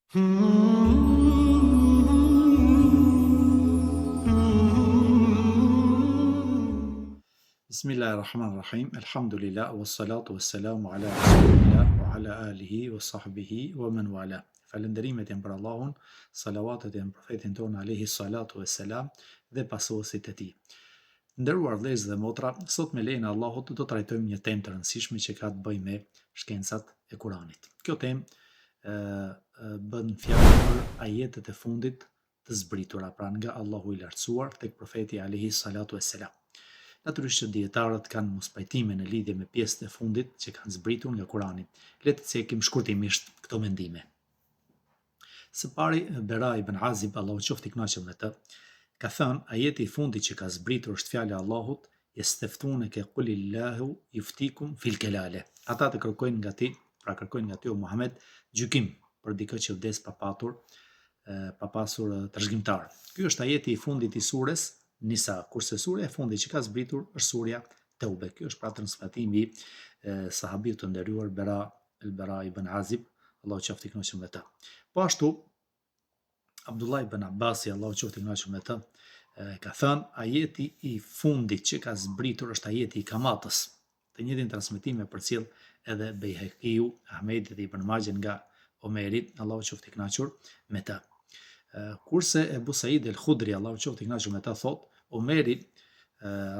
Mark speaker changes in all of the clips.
Speaker 1: Bismillahirrahmanirrahim. Elhamdulillah wa salatu wa salamu ala rasulillah wa ala alihi wa sahbihi wa men wala. Falënderimet janë për Allahun, salavatet janë për profetin tonë alaihi salatu wa salam dhe pasuesit e tij. Nderuar vëllezër dhe motra, sot me lejen e Allahut do të trajtojmë një temë të rëndësishme që ka të bëjë me shkencat e Kuranit. Kjo temë ë bën fjalë për ajetet e fundit të zbritura pra nga Allahu i Lartësuar tek profeti alaihi salatu vesselam. Natyrisht që dijetarët kanë mospajtime në lidhje me pjesët e fundit që kanë zbritur nga Kurani. Le të cekim shkurtimisht këto mendime. Së pari, Bera ibn Azib, Allahu qoftë i kënaqur me të, ka thënë, ajeti i fundit që ka zbritur është fjala e Allahut, Yesteftuneke qulillahu yuftikum fil kelale. Ata të kërkojnë nga ti, pra kërkojnë nga ti o Muhamed, gjykim për dikë që vdes pa patur, pa pasur trashëgimtar. Ky është ajeti i fundit i sures Nisa, kurse surja e fundit që ka zbritur është surja Teube. Ky është pra transmetimi i sahabiut të nderuar Bera El Bera ibn Azib, Allahu qoftë i kënaqur me të. Po ashtu Abdullah ibn Abbasi, Allahu qoftë i kënaqur me të, ka thënë ajeti i fundit që ka zbritur është ajeti i kamatës. Të njëjtin transmetim e përcjell edhe Bejhekiu, Ahmedi dhe Ibn Maxhe nga Omeri, Allahu qoftë i kënaqur me të. Kurse Ebu Said el-Khudri, Allahu qoftë i kënaqur me të, thotë, Omeri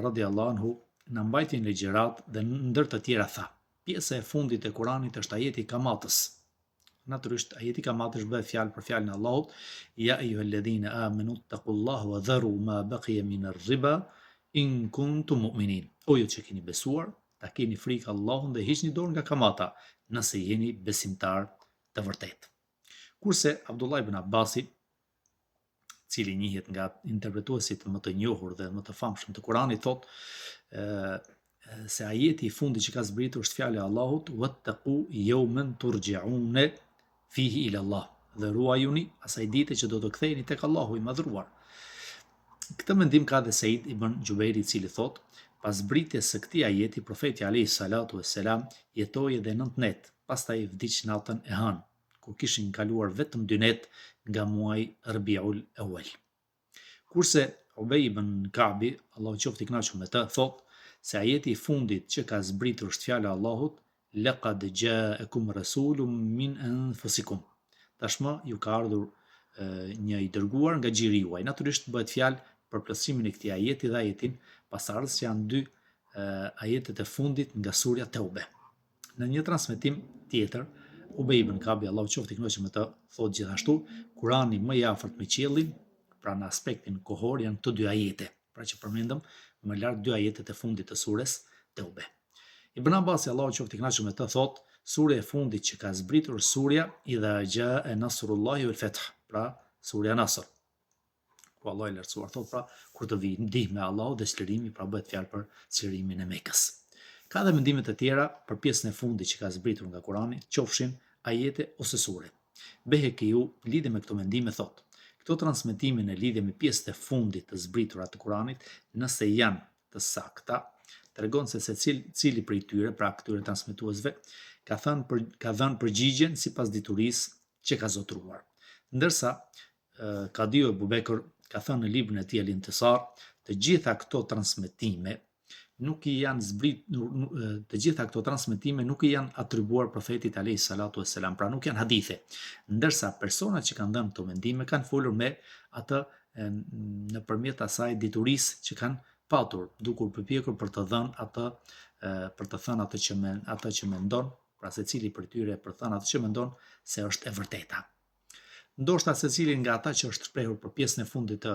Speaker 1: radiallahu anhu na mbajti një ligjëratë dhe ndër të tjera tha: Pjesa e fundit e Kuranit është ajeti i kamatës. Natyrisht, ajeti i kamatës bëhet fjalë për fjalën e Allahut, Ja ejuhalladhina amanu ittaqullaha wa dharu ma baqiya min ar-riba in kuntum mu'minin. O ju që keni besuar, ta keni frikë Allahun dhe hiqni dorë nga kamata, nëse jeni besimtarë të vërtetë. Kurse Abdullah ibn Abbasi, cili njihet nga interpretuesit më të njohur dhe më të famshëm të Kuranit, thotë se ajeti i fundit që ka zbritur është fjala e Allahut wattaqu yawman turja'un fihi ila Allah dhe ruajuni asaj dite që do të ktheheni tek Allahu i madhëruar. Këtë mendim ka dhe Seid ibn Xhubejri i cili thotë, pas zbritjes së këtij ajeti profeti alayhi salatu vesselam jetoi edhe 9 net, pastaj vdiq natën e hënë. kur kishin kaluar vetëm dy net nga muaji Rabiul Awwal. Kurse Ubej ibn Ka'bi, Allahu qoftë i kënaqur me të, thotë se ajeti i fundit që ka zbritur është fjala e Allahut, Laqad ja'akum rasulun min anfusikum. Tashmë ju ka ardhur një i dërguar nga gjiri juaj. Natyrisht bëhet fjalë për plotësimin e këtij ajeti dhe ajetin pasardhës që janë dy ajetet e fundit nga surja Teube. Në një transmetim tjetër, Ubej ibn Kabi, Allahu qoftë i kënaqur me të, thotë gjithashtu, Kurani më i afërt me qiellin, pra në aspektin kohor janë këto dy ajete, pra që përmendëm më lart dy ajetet e fundit të sures Teube. Ibn Abbasi, Allahu qoftë i kënaqur me të, thotë, surja e fundit që ka zbritur surja Idha jaa nasrullahi wal fath, pra surja Nasr. ku Allahu i lartësuar thotë pra kur të vijë ndihma e Allahut dhe çlirimi pra bëhet fjalë për çlirimin e Mekës. Ka dhe mendime të tjera për pjesën e fundit që ka zbritur nga Kurani, qofshin ajete ose sure. Bejhekiu në lidhje me këto mendime thotë, këto transmetime në lidhje me pjesët e fundit të zbritura të Kuranit, nëse janë të sakta, tregon se secili prej tyre, pra këtyre transmetuesve, ka thënë për, ka dhënë përgjigjen sipas diturisë që ka zotëruar. Ndërsa Kadiu Ebu Bekër ka thënë në librin e tij El Intisar, të gjitha këto transmetime nuk i janë zbrit të gjitha këto transmetime nuk i janë atribuar profetit alayhi salatu vesselam, pra nuk janë hadithe. Ndërsa personat që kanë dhënë këto mendime kanë folur me atë nëpërmjet asaj diturisë që kanë patur, duke u përpjekur për të dhënë atë për të thënë atë që men, atë që mendon, pra secili prej tyre për të thënë atë që mendon se është e vërteta. Ndoshta secili nga ata që është shprehur për pjesën e fundit të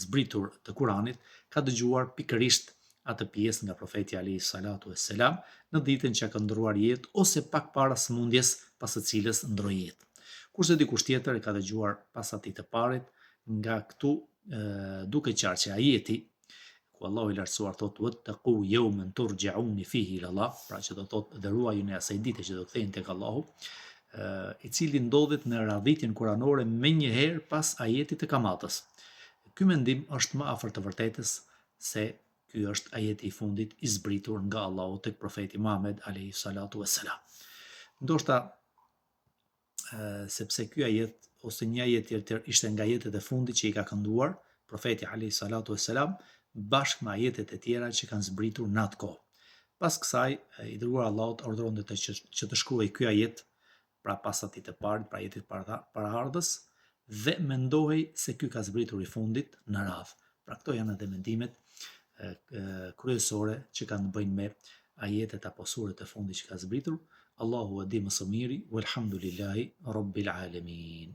Speaker 1: zbritur të Kuranit ka dëgjuar pikërisht atë pjesë nga profeti alayhi salatu vesselam në ditën që ka ndërruar jetë ose pak para sëmundjes pas së cilës ndërroi jetë. Kurse dikush tjetër e ka dëgjuar pas atij të parit, nga këtu duket qartë që ajeti ku Allahu i lartësuar thotë wattaqu yawman turja'un fihi ila Allah, pra që do thotë dhe ruajuni asaj dite që do ktheheni tek Allahu, i cili ndodhet në radhitjen kuranore menjëherë pas ajetit të kamatës. Ky mendim është më afër të vërtetës se ky është ajeti i fundit i zbritur nga Allahu tek profeti Muhammed alayhi salatu vesselam. Ndoshta sepse ky ajet ose një ajet tjetër ishte nga ajetet e fundit që i ka kënduar profeti alayhi salatu vesselam bashkë me ajetet e tjera që kanë zbritur në atë kohë. Pas kësaj, i dërguari i Allahut urdhëronte të që, që të shkruhej ky ajet, pra pas atij të parit, pra ajetit para, paraardhës, dhe mendohej se ky ka zbritur i fundit në radhë. Pra këto janë edhe mendimet kryesore që kanë të bëjnë me ajetet apo suret e fundit që ka zbritur. Allahu e di më së miri, walhamdulillahi rabbil alamin.